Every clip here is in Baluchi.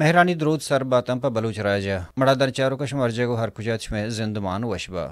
مہرانی درود سر باتاں پہ بلوچ راج ءَ۔ مڑادار چاروکاں، شما ہر جاگہ و ہر کجا ات، شمئے زندمان وش با۔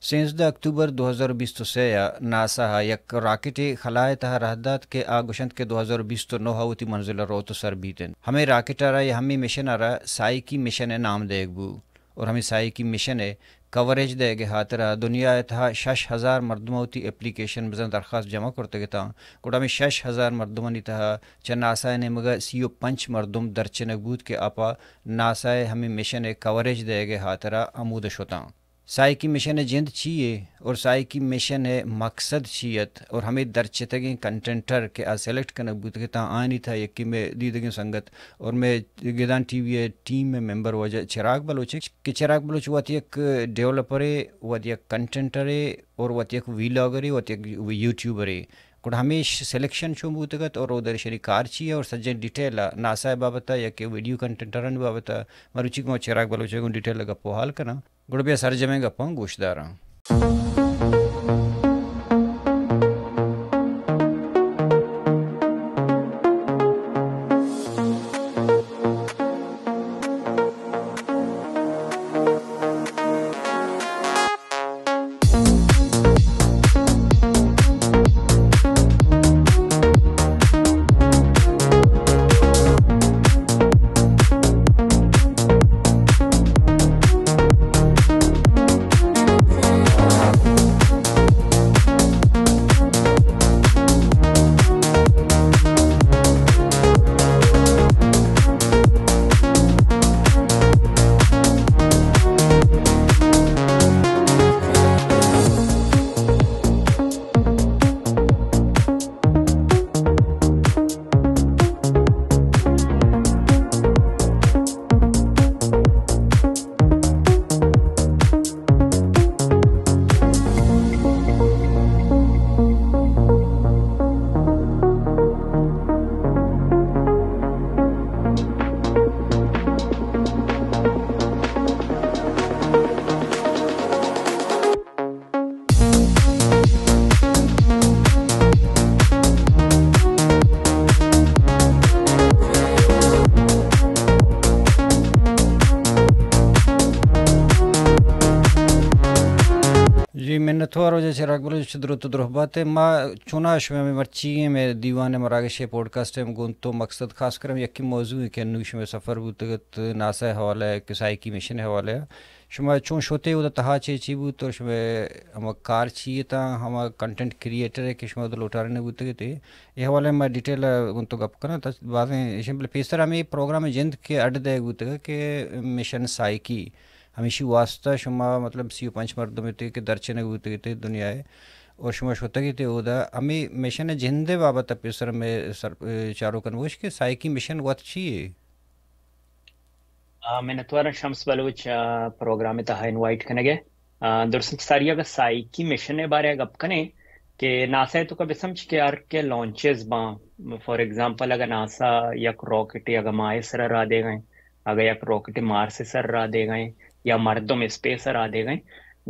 سیزدہ اکتوبر دو ہزار بیست و سے ءَ ناسا ءَ یک راکٹے خلا ءِ تہا راہ دات کہ آ گوشنت کہ دو ہزار بیست و نو ءَ وتی منزل ءَ روت و سر بیت انت۔ ہمے راکٹ ءَ را یا ہمے مشن ءَ را سائیکی مشن ءِ نام دئیگ بو۔ اور ہمے سائیکی مشن ءِ کوریج دئیگ ءِ ہاترا دنیا ءِ تہا شش ہزار مردماں وتی اپلیکیشن بزاں درخواست جمع کرتگ اتاں۔ گڑا ہمے شش ہزار مردمانی تہا چہ ناسا ءِ نیمگ ءَ سی و پنچ مردم درچنگ بوت کہ آ پہ ناسا ءِ ہمے مشن ءِ کوریج دئیگ ءِ ہاترا ہمود ءَ شتاں۔ سائیکی مشن ءِ جند چی یے اور سائیکی مشن ءِ مقصد چی ات اور ہمے درچتگیں کنٹینٹر کہ آ سلیکٹ کنگ بوتگ اتاں، آیانی تہا یکے مئے دیدگیں سنگت اور مئے گدان ٹی وی ءِ ٹیم ءِ ممبر واجہ چراگ بلوچ انت کہ چراگ بلوچ وت یک ڈیولپرے، وت یک کنٹینٹرے اور وت یک ویلاگرے، وت یک یوٹیوبرے۔ گڑا ہمیش سلیکشن چون بوتگ ات اور اود ءَ ایشانی کار چی ءَ اور سجیں ڈیٹیل ءَ ناسا ءِ بابت ءَ یا کہ ویڈیو کنٹینٹرانی بابت ءَ مروچی کہ ما چراگ بلوچ ءَ گوں ڈیٹیل ءَ گپ و حال کناں۔ گڑا بیا سرجمیں گپاں گوش داراں۔ جی، منتوار واجہ چراگ بلوچ، درود و درہبات۔ ما چونا شمئے مرچی مئے دیوان مراگش پوڈکاسٹ ءَ گوں تو مقصد خاص کر ہم یکیں موضوع کہ انو شمئے سفر بوتگ ات ناسا ءِ حوالہ ءَ کہ سائیکی مشن ءِ حوالہ ءَ۔ شما چون شتے، اودا تہا چے چی بوت اور شمئے ہما کار چی اتاں، ہما کنٹینٹ کریئیٹر ءَ کہ شما اودا لوٹارینگ بوتگ ات، اے حوالہ ءَ ما ڈیٹیل ءَ گوں تو گپ کناں۔ تا بازیں ایشیں، بلے پیسر ہمے پروگرام ءِ جند کہ اڈ دئیگ بوتگ کہ مشن سائیکی، ہمیشی واسطہ شما مطلب سی و پنچ مردم ات کہ درچنگ بوتگ ات دنیا ءَ اور شما شتگ ات اودا، ہمے مشن ءِ جند ءِ بابت ءَ پیسر مئے سر-، چاروکاں بگوش کہ سائیکی مشن وت چی یے؟ آ، منتوار آں شمس بلوچ، آ، پروگرام ءِ تہا انوائٹ کنگ ءَ۔ آ، درستاں چہ ساری اگاں سائیکی مشن ءِ بارے ءَ گپ کنیں کہ ناسا ءِ توکا بہ سمجھ کہ ہر کہ لانچز باں، فار ایگزامپل اگاں ناسا یک راکٹے اگاں ماہ ءِ سرا راہ دیگ ءَ ایں، اگاں یک راکٹے مارس ءِ سرا راہ دیگ ءَ ایں یا مردم اسپیس ءَ راہ دیگ ءَ ایں،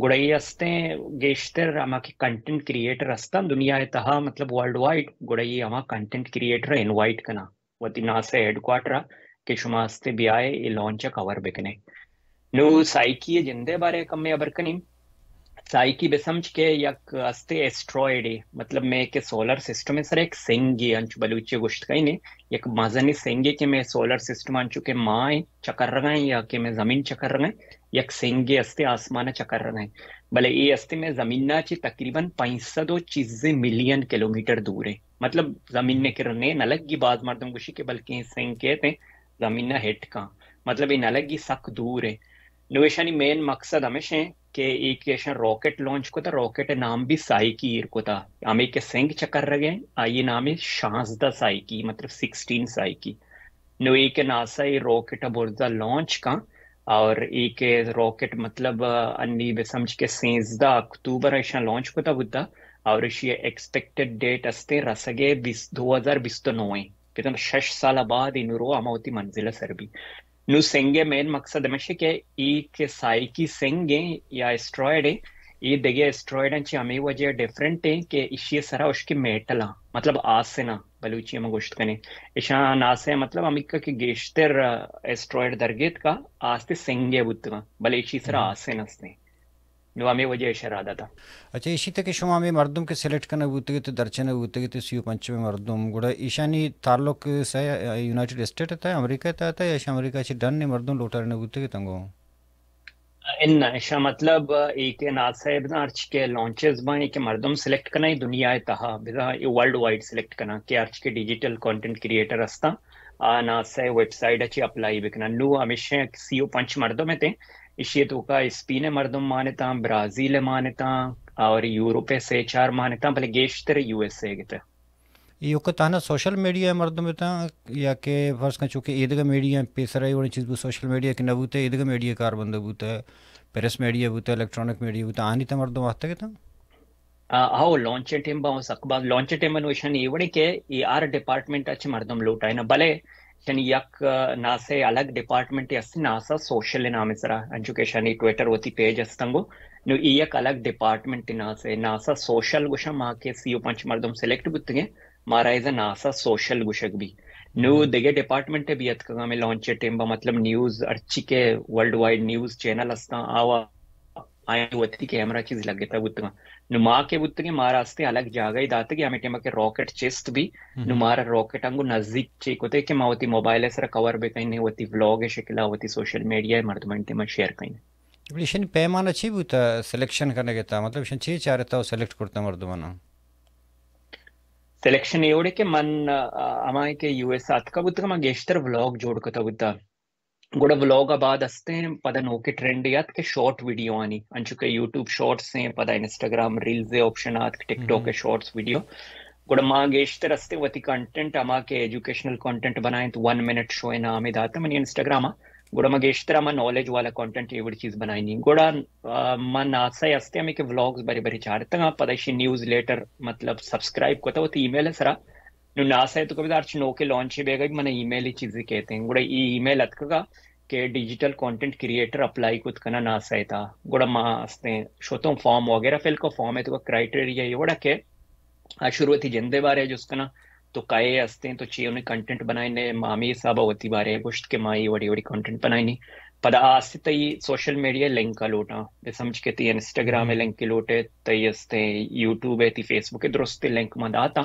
گڑا اے ہستیں گیشتر ہما کہ کنٹینٹ کریئیٹر ہستاں دنیا ءِ تہا، مطلب ورلڈ وائڈ، گڑا اے ہما کنٹینٹ کریئیٹر ءَ انوائٹ کناں وتی ناسا ءِ ہیڈ کوارٹر ءَ کہ شما ہستے بیائے اے لانچ ءَ کور بکنے۔ نوں سائیکی ءِ جند ءِ بارے ءَ کمے ہبر کنیں۔ سائیکی بہ سمجھ کہ یک ہستے ایسٹرائیڈے، مطلب مئے کہ سولر سسٹم ءِ سرا یک سنگے، انچو بلوچی ءَ گوشت کئینے، یک مزنیں سنگے کہ مئے سولر سسٹم ءَ انچو کہ ماہ ءَ چکرگا ایں یا کہ مئے زمین چکرگا ایں، یک سنگے ہستے آسمان ءَ چکرگا ایں۔ بلے اے ہستے مئے زمین ءَ چہ تقریباً پنچ سد و چیزے ملین کلومیٹر دور ایں۔ مطلب زمین ءِ کرا نہ لگی، باز مردم گوشی کہ بلکیں سنگ کیت ایں زمین ءَ ہٹ کاں۔ مطلب اے نہ لگی، سک دور ایں۔ نوں ایشانی مین مقصد ہمیش ایں کہ اے کہ ایشاں راکٹ لانچ کتا، راکٹ ءِ نام بھی سائیکی ایر کتا۔ ہمے کہ سنگ چکرگا ایں، آئی ءِ نام ایں شانزدہ سائیکی، مطلب سکسٹین سائیکی۔ نوں اے کہ ناسا اے راکٹ ءَ برزا لانچ کاں اور اے کہ راکٹ مطلب انی بہ سمجھ کہ سیزدہ اکتوبر ءَ ایشاں لانچ کتا بوتا اور ایشی ایکسپیکٹڈ ڈیٹ ہستے رسگ ءِ بیست، دو ہزار بیست و نو ایں۔ بزاں شش سال ءَ بعد اے نوں رو ہما وتی منزل ءَ سر بی۔ نوں سنگ ءِ مین مقصد ہمیش ایں کہ اے کہ سائیکی سنگ ایں یا ایسٹرائیڈ ایں، اے دگہ اسٹرائیڈاں چہ ہمے وجہ ڈفرنٹ ایں کہ ایشی سرا اشکے میٹلاں، مطلب آسناں، بلوچی ءَ ما گوشت کنیں۔ ایشاں ناسا ءِ مطلب ہمیکا کہ گیشتر اسٹرائیڈ درگیتکا آستے سنگے بوتگاں، بلے ایشی سرا آسن ہستیں۔ نو ہمے وجہ ایشاں راداتا۔ اچھا، ایشی تک کہ شما ہمے مردم کہ سلیکٹ کنگ بوتگیت، درچنگ بوتگیت، سی و پنچ مردم، گڑا ایشانی تعلق سہ یونائیٹڈ اسٹیٹ ءِ تہ، امریکہ ءِ تہ ءَ یا ایشاں امریکہ چہ ڈن مردم لوٹارینگ بوتگیت انگو؟ اناں، ایشاں مطلب اے کہ ناسا ءَ بزاں ہرچی کہ لانچز باں، اے کہ مردم سلیکٹ کناں اے دنیا ءِ تہا، بزاں اے ورلڈ وائڈ سلیکٹ کناں کہ ہرچی کہ ڈیجیٹل کانٹینٹ کریئٹر ہستاں، آ ناسا ءِ ویب سائٹ ءَ چہ اپلائی بکناں۔ نو ہمیشہ سی و پنچ مردم اتیں، ایشی ءِ توکا اسپین ءِ مردم مان اتاں، برازیل ءِ مان اتاں، اور یورپ ءِ سے چار مان اتاں، بلے گیشتر یو ایس اے گتے۔ ایوک تہنا سوشل میڈیا ءِ مردم اتاں یا کہ فرض کن چونکہ ایدگہ میڈیا پیسرا اے وڑیں چیز بوت، سوشل میڈیا کہ نہ بوتہ، ایدگہ میڈیا کاربندہ بوتہ، پریس میڈیا بوتہ، الیکٹرانک میڈیا بوتہ، آنی تہ مردم آتگ اتاں؟ آ، ہو، لانچ ٹیم با سک باز، لانچ ٹیم نو ایشانی اے وڑیں کہ اے ہر ڈپارٹمنٹ ءَ چہ مردم لوٹائیناں، بلے ایشانی یک، آ، ناسا ءِ الگ ڈپارٹمنٹ ہست، ناسا سوشل نام ءِ سرا، انچو کہ ایشانی ٹویٹر وتی پیج ہستنگو۔ نو اے یک الگ ڈپارٹمنٹ ناسا ءِ، ناسا سوشل گوشاں، ما کہ سی و پنچ مردم سلیکٹ بوتگیں، مارا ایز ناسا سوشل گوشگ بی۔ نو دگہ ڈپارٹمنٹ بی اتکگاں ہمے لانچ ٹیم با، مطلب نیوز ہرچی کہ ورلڈ وائڈ نیوز چینل ہستاں، آوا آئی وتی کیمرہ چیز لگتا بوتگاں۔ نو ما کہ بوتگیں، مارا ہستے الگ جاگہ داتگی، ہمے ٹیم کہ راکٹ چست بی، نو مارا راکٹ انگو نزدیک چی کتے کہ ما وتی موبائل سر کور بکنیں، وتی ولاگ شکلا وتی سوشل میڈیا مردمان ٹیم شیئر کنیں۔ بلے ایشانی پیمانہ چی بوتا سلیکشن کنگ ءِ تہا؟ مطلب ایشاں چی چارتا و سلیکٹ کرتا مردماناں؟ سلیکشن اے وڑے کہ من، آ، ہمائیں کہ یو ایس آتکا بوتگا، من گیشتر ولاگ جوڑ کتا بوتا۔ گڑا ولاگ ءَ بعد ہستیں پدا نوکیں ٹرینڈ یات کہ شارٹ ویڈیو آنی، انچو کہ یوٹیوب شارٹس ہیں، پدا انسٹاگرام ریلز ءِ آپشن آت، ٹک ٹاک ءِ شارٹس ویڈیو۔ گڑا ما گیشتر ہستیں وتی کنٹینٹ ہما کہ ایجوکیشنل کنٹینٹ بنائیں تو ون منٹ شو ءِ نام ءَ داتا منی انسٹاگرام ءَ۔ گڑا ما گیشتر ہما نالج والا کنٹینٹ اے وڑ چیز بنائینی۔ گڑا، آ، ما ناسا ءَ ہستیں ہمیں کہ ولاگز بری بری چارتگاں، پدا ایشی نیوز لیٹر مطلب سبسکرائب کتا وتی ای میل ءِ سرا۔ نو ناسا ءِ تو کبھی دار چھ نوکے لانچ بیگا من ای میل چیزے کہتے ہیں۔ گڑا ای ای میل اتکگا کہ ڈیجیٹل کنٹینٹ کریئٹر اپلائی کت کنا ناسا ءِ تہا۔ گڑا ما ہستیں شتوں فارم وغیرہ فل کو، فارم ءِ تو کرائٹیریا اے وڑا کہ آ شروع وتی جندے بارے جست کنا، تو کئے ہستیں، تو چی انہیں کنٹینٹ بنائینے، ما ہمیں حسابا وتی بارے گوشت کہ ما اے وڑی وڑی کنٹینٹ بنائینی۔ پدا آستے تئی سوشل میڈیا لنک ءَ لوٹاں، بہ سمجھ کہ تئی انسٹاگرام ءِ لنک لوٹے، تئی ہستیں یوٹیوب ءِ، تئی فیس بک ءِ، درست لنک ما داتاں۔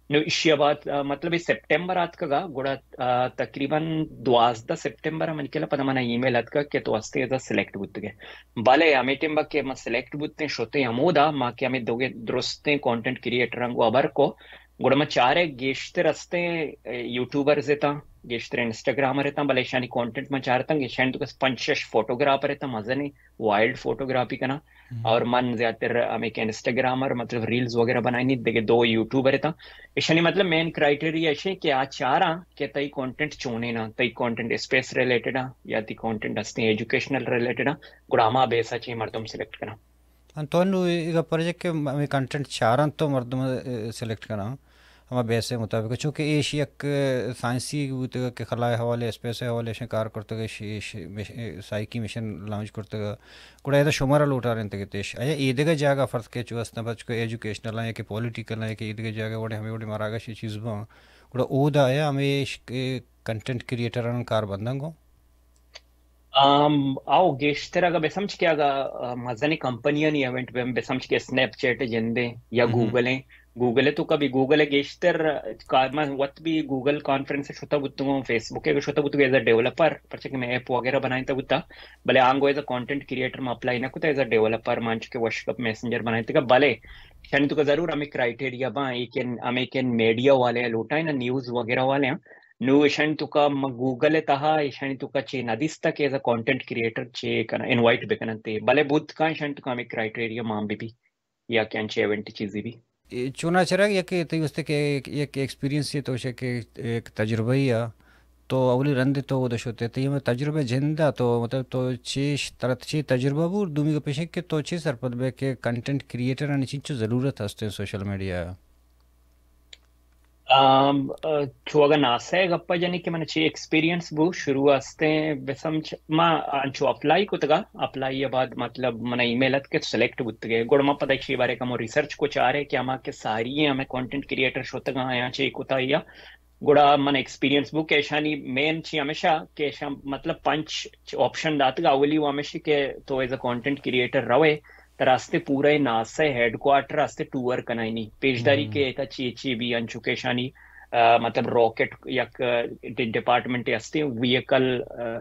نو ایشی ءَ بعد، آ، مطلب اے سپٹمبر آتکگا، گڑا، آ، تقریباً دوازدہ سپٹمبر ءَ من کلا پدا منا ای میل اتکگ کہ تو ہستے ازا سلیکٹ بوتگے۔ بلے ہمیں ٹیم با کہ ما سلیکٹ بوتیں، شتیں ہمودا ما کہ ہمیں دوگے درستیں کنٹینٹ کریئٹر انگو ہبر کو، گڑا ما چارے گیشتر ہستیں، اے، یوٹیوبرز اتاں، گیشتر انسٹاگرامر اتاں، بلے ایشانی کنٹینٹ ما چارتاں، ایشانی تو کس پنچ شش فوٹوگرافر اتاں، مزنیں وائلڈ فوٹوگرافی کناں۔ اور من زیادہ تر ہمیں کہ انسٹاگرامر، مطلب ریلز وغیرہ بنائینی، دگہ دو یوٹیوبر اتاں۔ ایشانی مطلب مین کرائٹیریا ایشیں کہ آ چاراں کہ تئی کنٹینٹ چونیں نا، تئی کنٹینٹ اسپیس ریلیٹڈ آں یا تئی کنٹینٹ ہستیں ایجوکیشنل ریلیٹڈ آں، گڑا ہما بیسا چی مردم سلیکٹ کناں۔ ہاں، تو انو اے گپ پر کہ ہمیں کنٹینٹ چاراں تو مردم، اے، سلیکٹ کناں ہما بیس ءِ مطابق، چونکہ ایش یک، اے، سائنسی بوتگ کہ خلا ءِ حوالے، اسپیس ءِ حوالے ایشیں کار کرتگ، ایش، ایش، مش-، اے، سائیکی مشن لانچ کرتگ، گڑا ادا شمارا لوٹارینتگ اتش۔ آیا ایدگہ جاگہ فرض کہ چو استاں، پچ کو ایجوکیشنل آں یا کہ پولیٹیکل آں یا کہ ایدگہ جاگہ وڑے ہمیں وڑے مراگش چیز باں، گڑا اودا آیا ہمیں ایش، اے، کنٹینٹ کریئٹران کار بنداں گوں؟ آم، آؤ، گیشتر اگہ بہ سمجھ کہ اگہ، آ، مزنیں کمپنیانی ایونٹ بہ، بہ سمجھ کہ اسنیپ چیٹ جندیں یا گوگل ہیں، گوگل ہے تو کبھی گوگل ہے گیشتر کار، من وت بھی گوگل کانفرنس شتا بوتگوں، فیس بک ہے شتا بوتگوں ایز اے ڈیولپر، پرچہ کہ میں ایپ وغیرہ بنائیں تا بوتا، بلے آنگو ایز اے کنٹینٹ کریئٹر میں اپلائی نہ کتا، ایز اے ڈیولپر مان چکے وشکپ میسنجر بنائیں تا، بلے شانی تو کا ضرور ہمیں کرائٹیریا باں، ایک ان، ہمیں کہ میڈیا والے ہیں، لوٹائیں نا نیوز وغیرہ والے ہیں، نو ایشانی توکا ما گوگل ءِ تہا ایشانی توکا چے نہ دیستہ کہ ایز اے کنٹینٹ کریئٹر چے کناں، انوائٹ بکننت، بلے بوت کاں ایشانی توکا ہمے کرائٹیریا مان بہ بی یا کہ انچیں ایونٹ چیزے بی۔ اے چونا چراگ یک تئی واسطے کہ یک، یک ایکسپیرینس ہے تو شے کہ یک تجربہ ہی ہے، تو اولی رند تو اودا شتے، تئی ہمے تجربہ جندا تو مطلب تو چیش ترت چے تجربہ بور، دومی کو پیشے کہ تو چے سرپد بے کہ کنٹینٹ کریئٹر آنی چنچو ضرورت ہستے سوشل میڈیا؟ آم، ء، چو اگاں ناسا ء گپ ء جنی کہ من چی ایکسپیرینس بو، شروع استیں بسمجھ ما انچو اپلائی کتگا، اپلائی ء بعد مطلب من ای میل ات کہ سلیکٹ بوتگے، گڑ ما پدا ایشی بارے کمو ریسرچ کو چارے کہ ہما کہ ساری ہیں ہمیں کانٹینٹ کریئٹر شتگا آیاں چی کتا یا، گڑا من ایکسپیرینس بو کہ ایشانی مین چی ہمیشہ کہ ایشاں مطلب پنچ آپشن داتگا، اولی وہ ہمیشی کہ تو ایز اے کانٹینٹ کریئٹر روے، ترا استے پورا ناسا ء ہیڈ کوارٹر استے ٹور کنائینی، پیشداری کہ ایتا چی چی بی انچو کہ ایشانی، آ، مطلب راکٹ یک، آ، ڈ-، ڈپارٹمنٹ استے ویکل، آ،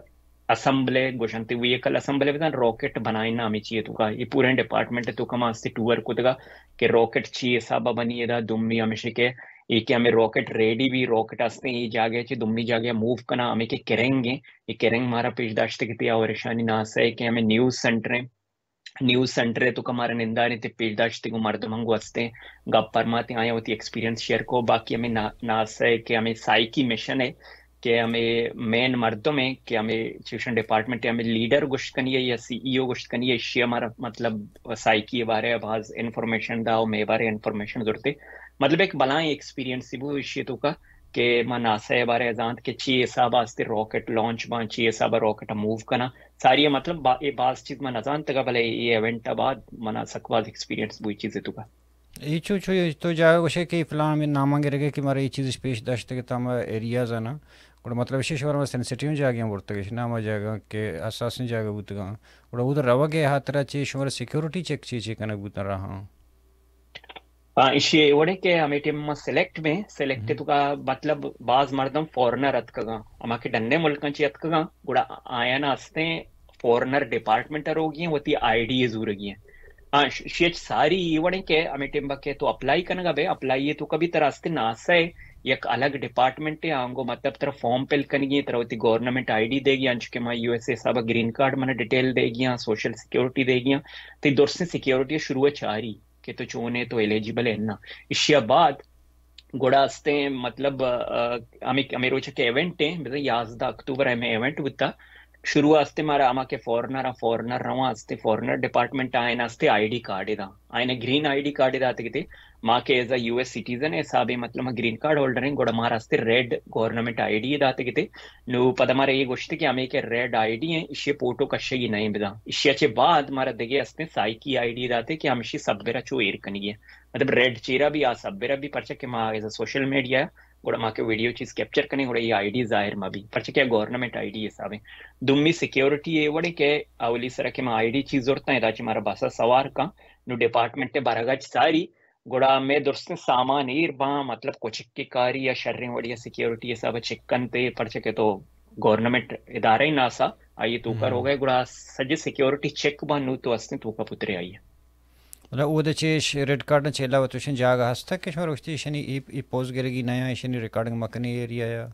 اسمبلے گوشنتے، ویکل اسمبلے بزن راکٹ بنائنا ہمیں چیئے توکا، یہ پورے ڈپارٹمنٹ توکا ما استے ٹور کتگا کہ راکٹ چی حسابا بنی ادا، دومی ہمیشہ کہ یہ کہ ہمیں راکٹ ریڈی بی، راکٹ استے یہ جاگہ چی دومی جاگہ موو کنا، ہمیں کہ کرنگ ہیں، یہ کرنگ مارا پیش داشتے کہ تیا اور ایشانی ناسا ء کہ ہمیں نیوز سینٹر ہیں، نیوز سینٹر ء توکا مارا ننداریں تے پیش داشتگ و مردماں گوں استیں گپ پرماتیں، آیاں وتی ایکسپیرینس شیئر کو۔ باقی ہمیں نا-، ناسا ء کہ ہمیں سائیکی مشن ء کہ ہمیں مین مردم ء کہ ہمیں چوشن ڈپارٹمنٹ ء ہمیں لیڈر گوشت کنی ء یا سی ای او گوشت کنی ء، ایشی ء مارا مطلب سائیکی ء بارے ء باز انفارمیشن دا و مے بارے انفارمیشن زرتے۔ مطلب ایک بلائیں ایکسپیرینس بو ایشی ء توکا کہ ما ناسا ء بارے ء زانت کہ چی حساب ء استے راکٹ لانچ باں، چی حساب ء راکٹ ء موو کناں۔ ساری ء مطلب با-، اے باز چیز من نزانتگ ء، بلے اے ایونٹ ء بعد من ء سک باز ایکسپیرینس بوئی چیز ء توکا۔ اے چو، چو تو جاگہ گوشے کہ فلاں ہمے ناماں گرگے کہ مارا اے چیزش پیش داشتگ تاں ہما ایریاز ء نا، گڑا مطلب ایشی شمارا سینسیٹیو جاگہ برتگ اش نا، ہما جاگہ کہ حساسیں جاگہ بوتگاں، گڑا اود روگ ء ہاترا چی شمارا سیکورٹی چیک چی چی کنگ بوتاں راہاں؟ ہاں، ایشی ء وڑے کہ ہمے ٹیم ما سلیکٹ بیں، سلیکٹ ء توکا مطلب باز مردم فارنر اتکگاں، ہما کہ ڈنے ملکاں چی اتکگاں، گڑا آیانا استیں فارنر ڈپارٹمنٹ ء روگی ہیں، وتی آئی ڈی ء زورگی ہیں۔ ہاں، ش-، شیچ ساری ای وڑیں کہ ہمے ٹیم با کہ تو اپلائی کنگا بے، اپلائی ء توکا بھی ترا استیں ناسا ء یک الگ ڈپارٹمنٹ ء آنگو مطلب ترا فارم پل کنگی ہیں، ترا وتی گورنمنٹ آئی ڈی دیگی، انچو کہ ما یو ایس اے حساب ء گرین کارڈ من ڈیٹیل دیگی ہیں، سوشل سیکورٹی دیگی ہیں، تی درسیں سیکورٹی ء شروع ء چاری۔ کہ تو چونے تو ایلیجیبل ہے نا۔ ایشی ء بعد گڑا استیں مطلب، آ، ہمیں، ہمیں روچ کہ ایونٹ ہیں، بزن یازدہ اکتوبر ہمیں ایونٹ بوتا۔ شروع استے مارا ہما کہ فارنر، فارنر رواں استے، فارنر ڈپارٹمنٹ آئین استے آئی ڈی کارڈ دا، آئین گرین آئی ڈی کارڈ داتے کہ تے ما کہ as a U S citizen حسابے مطلب ما گرین کارڈ ہولڈر ہیں، گڑا مارا استے ریڈ گورنمنٹ آئی ڈی داتے کہ تے نو پدا مارا یہ گوشتے کہ ہمیں کہ ریڈ آئی ڈی ہیں، ایشی فوٹو کشگی نہیں بدا۔ ایشی چے بعد مارا دگے استیں سائیکی آئی ڈی داتے کہ ہمشی سبرا چو ایر کنگی ہے۔ مطلب ریڈ چیرا بھی آ سبرا بھی پرچہ کہ ما ایز اے سوشل میڈیا گڑا ما کہ ویڈیو چیز کیپچر کنیں گڑا یہ آئی ڈی ظاہر ما بھی پرچہ کہ گورنمنٹ آئی ڈی حساب ہیں۔ دومی سیکیورٹی اے وڑے کہ اولی سرا کہ ما آئی ڈی چیز زورتا ہے، دا چہ مارا بسا سوار کن، نو ڈپارٹمنٹ برگا چ ساری گڑا مئے درستیں سامان ایر باں، مطلب کچکے کاری یا شریں وڑی ء سیکیورٹی حساب ء چیک کنت، پرچہ کہ تو گورنمنٹ ادارہ ہی ناسا آئی ء توکا ہم۔ روگ ء گڑا سجے سیکیورٹی چیک باں، نو تو استیں توکا پترے آئی ء۔ مطلب اود ء چہ ریڈ کارڈ ء چہ علاوہ تو شن جاگہ ہست کہ شما روشتی شنی ای، ای پوز گرگی نیا شنی ریکارڈنگ مکنی ایریا یا؟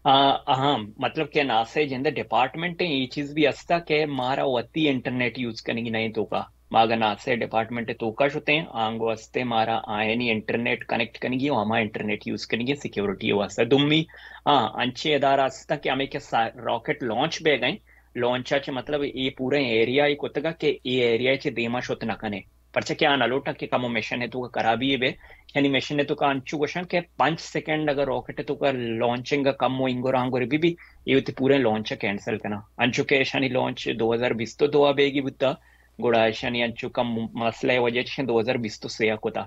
آ، ہاں، مطلب کہ ناسے جند ڈپارٹمنٹ ہیں، یہ چیز بھی ہستا کہ مارا وتی انٹرنیٹ یوز کنگی نہیں توکا۔ ما اگاں ناسے ڈپارٹمنٹ توکا شتے ہیں، آنگو ہستے مارا آئینی انٹرنیٹ کنیکٹ کنگی و ہما انٹرنیٹ یوز کنگی سیکیورٹی واسطہ۔ دومی، ہاں، انچے ادارہ ہستا کہ ہمیں کہ سا-، راکٹ لانچ بے گئے، لانچ چ مطلب یہ پورے ایریا ہی کتگا کہ یہ ایریا چ دیما شت نہ کنے۔ پرچہ کہ آ نہ لوٹاں کہ کمو مشن ء توکا خرابی بے، یعنی مشن ء توکا انچو گوشاں کہ پنچ سیکنڈ اگر راکٹ ء توکا لانچنگ ء کمو انگور آنگور بی بی، اے وتی پوریں لانچ ء کینسل کناں۔ انچو کہ ایشانی لانچ دو ہزار بیست و دو ء بیگی بوتا، گڑا ایشانی انچو کم مسئلہ ء وجہ چشیں دو ہزار بیست و سے ء کتا۔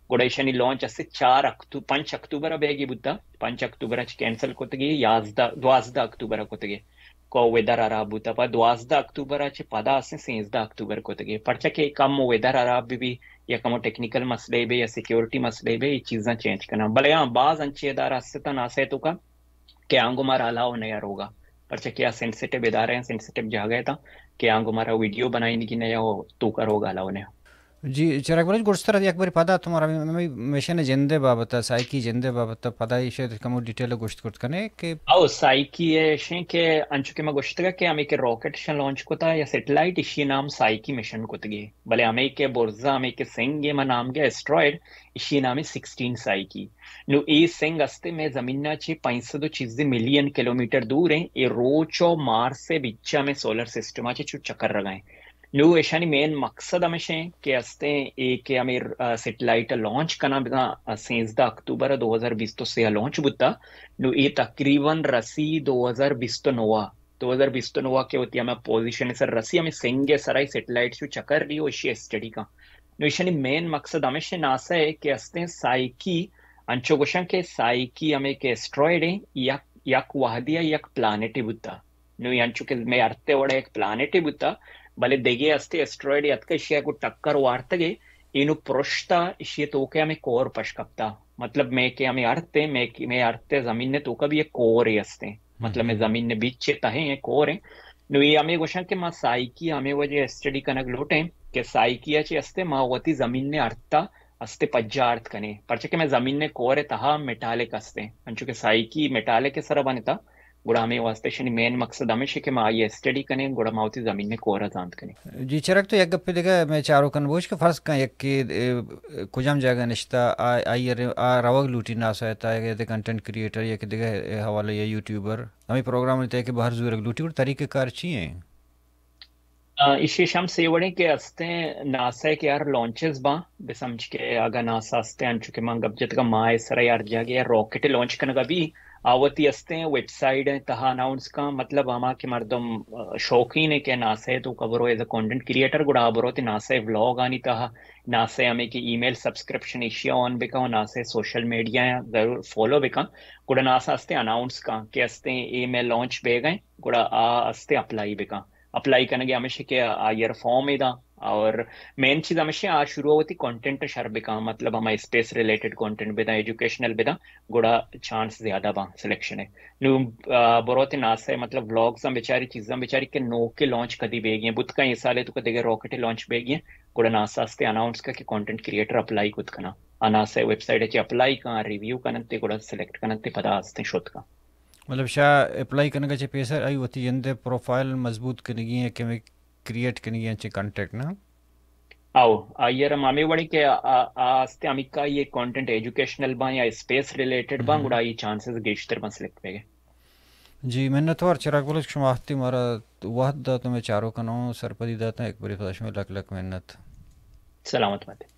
گڑا ایشانی لانچ اسے چار اکتو-، پنچ اکتوبر ء بیگی بوتا، پنچ اکتوبر ء چہ کینسل کتگی، یازدہ، دوازدہ اکتوبر ء کتگی۔ کو ویدر ہراب بوتا، پہ دوازدہ اکتوبر ء چہ پدا اسے سیزدہ اکتوبر کتگی۔ پرچہ کہ کم ویدر ہراب بی بی یا کمو ٹیکنیکل مسئلے بے یا سیکیورٹی مسئلے بے، یہ چیزاں چینج کناں۔ بلے ہاں، باز انچے ادارہ ہستاں ناسے توکا کہ آنگو مارا الاؤ نیا روگا۔ پرچہ کہ آ سینسیٹیو ادارہ ہیں، سینسیٹیو جاگہ تاں کہ آنگو مارا ویڈیو بنائینگی نیا و توکا روگا الاؤ نیا۔ جی، چراگ بلوچ، گڈسر یک بری پدا تو مارا ہمے مشن جندے بابت، سائیکی جندے بابت پدا ایشی کمو ڈیٹیل گوشت کرت کنے کہ او سائیکی ایشیں کہ انچو کہ ما گوشتگا کہ ہمیں کہ راکٹ شن لانچ کتا یا سیٹلائٹ، اشی نام سائیکی مشن کتگی۔ بلے ہمیں کہ برزا، ہمیں کہ سنگ ما نام گے اسٹرائڈ، اشی نام سکسٹین سائیکی۔ نو اے سنگ استے میں زمین چی پنچ سد و چیزے ملین کلومیٹر دور ہیں، اے روچ و مارس سے بچا میں سولر سسٹم چی چو چکر رگا ہیں۔ نو ایشانی مین مقصد ہمیش ہیں کہ استیں اے کہ ہمیں سیٹلائٹ لانچ کنا بزاں سیزدہ اکتوبر دو ہزار بیست و سے لانچ بوتا۔ نو اے تقریباً رسی دو ہزار بیست و نو، دو ہزار بیست و نو کہ وتی ہمیں پوزیشن سر رسی، ہمیں سنگ سرائی سیٹلائٹ چو چکر رہی و اشی اسٹڈی کا۔ نو ایشانی مین مقصد ہمیش ناسا ہے کہ استیں سائیکی، انچو گوشن کہ سائیکی ہمیں کہ اسٹرائڈ ہیں، یک یک وہدی یک پلانٹی بوتا۔ نو انچو کہ مئے ارتے وڑا یک پلانٹے بوتا، بلے دگے استے اسٹرائڈ اتکا، اشیا گو ٹکر وارتگے، اینو پرشتا، اشی توکے ہمیں کور پش کپتا۔ مطلب مئے کہ ہمیں ارتے، مئے کہ، مئے ارتے زمین نے توکا بھی یک کورے استے۔ مطلب مئے زمین نے بیچ چے تہیں یک کورے۔ نو یہ ہمیں گوشن کہ ما سائیکی ہمیں وجہ اسٹڈی کنگ لوٹیں کہ سائیکی چے استے ما وتی زمین نے ارتا استے پجارت کنے، پرچہ کہ مئے زمین نے کور تہا میٹالک استے، انچو کہ سائیکی میٹالک سر بنتا۔ گڑا ہمیں واسطے شنی مین مقصد ہمیش کہ ما آئی اسٹڈی کنیں، گڑا ما وتی زمین نے کور زانت کنیں۔ جی چرک، تو یک گپے دگہ میں چارو کن بوش کہ فرض کن یک کہ، اے، کجام جگہ نشتا، آ، آئی ر-، آ روگ لوٹی ناسا تا، یک کنٹینٹ کریئٹر یا کہ دگہ حوالہ یا یوٹیوبر ہمیں پروگرام نے تہ کہ بہر زورگ لوٹی، گڑا طریقہ کار چی ہیں؟ آ، ایشی شم سے وڑیں کہ استیں ناسا کہ ہر لانچز باں، بہ سمجھ کہ اگا ناسا استیں، انچو کہ من گپ جتگا ماہ سرا ہر جاگہ راکٹ لانچ کنگا بھی، آ وتی استیں ویب سائٹ ہیں تہا اناؤنس کاں، مطلب ہما کہ مردم، آ، شوقین ہے کہ ناسا ہے تو کبرو ایز اے کنٹینٹ کریئٹر گڑا برو تے ناسا ولاگ آنی تہا، ناسا ہمیں کہ ای میل سبسکرپشن ایشیا آن بکاں، ناسا سوشل میڈیا ضرور فالو بکاں، گڑا ناسا استیں اناؤنس کاں کہ استیں اے میں لانچ بے گئے، گڑا آ استیں اپلائی بکاں۔ اپلائی کنگے ہمیش کہ آئیر فارم ادا، اور مین چیز ہمیش آ شروع ہوتی کنٹینٹ شر بکاں، مطلب ہما اسپیس ریلیٹڈ کنٹینٹ بداں، ایجوکیشنل بداں، گڑا چانس زیادہ باں سلیکشن ہے۔ نو، آ، بروت ناسا مطلب ولاگز ہم بچاری، چیزاں بچاری کہ نوکے لانچ کدی بیگی ہیں، بوت کا یہ سالے تو کدی گے راکٹ لانچ بیگی ہیں، گڑا ناسا استے اناؤنس کا کہ کنٹینٹ کریئٹر اپلائی کت کنا۔ آ ناسا ویب سائٹ چے اپلائی کاں، ریویو کنن تے گڑا سلیکٹ کنن تے پدا استیں شوت کاں۔ مطلب شاہ اپلائی کنگا چے پیسر آئی وتی جندے پروفائل مضبوط کنگی ہیں کہ ہمیں کریئٹ کنگی ہیں چے کنٹینٹ نا؟ آؤ، آئیر ہم ہمیں وڑی کہ آ، آ، آ استے ہمیں کا یہ کنٹینٹ ایجوکیشنل باں یا اسپیس ریلیٹڈ باں، گڑا یہ چانسز گیشتر باں سلیکٹ پہ گئے۔ جی، منتوار چراغ بلوچ، شما وقتی مارا وقت داتو، میں چارو کنوں، سرپدی داتا، ایک بری پدا شما لک لک منت۔ سلامت بات۔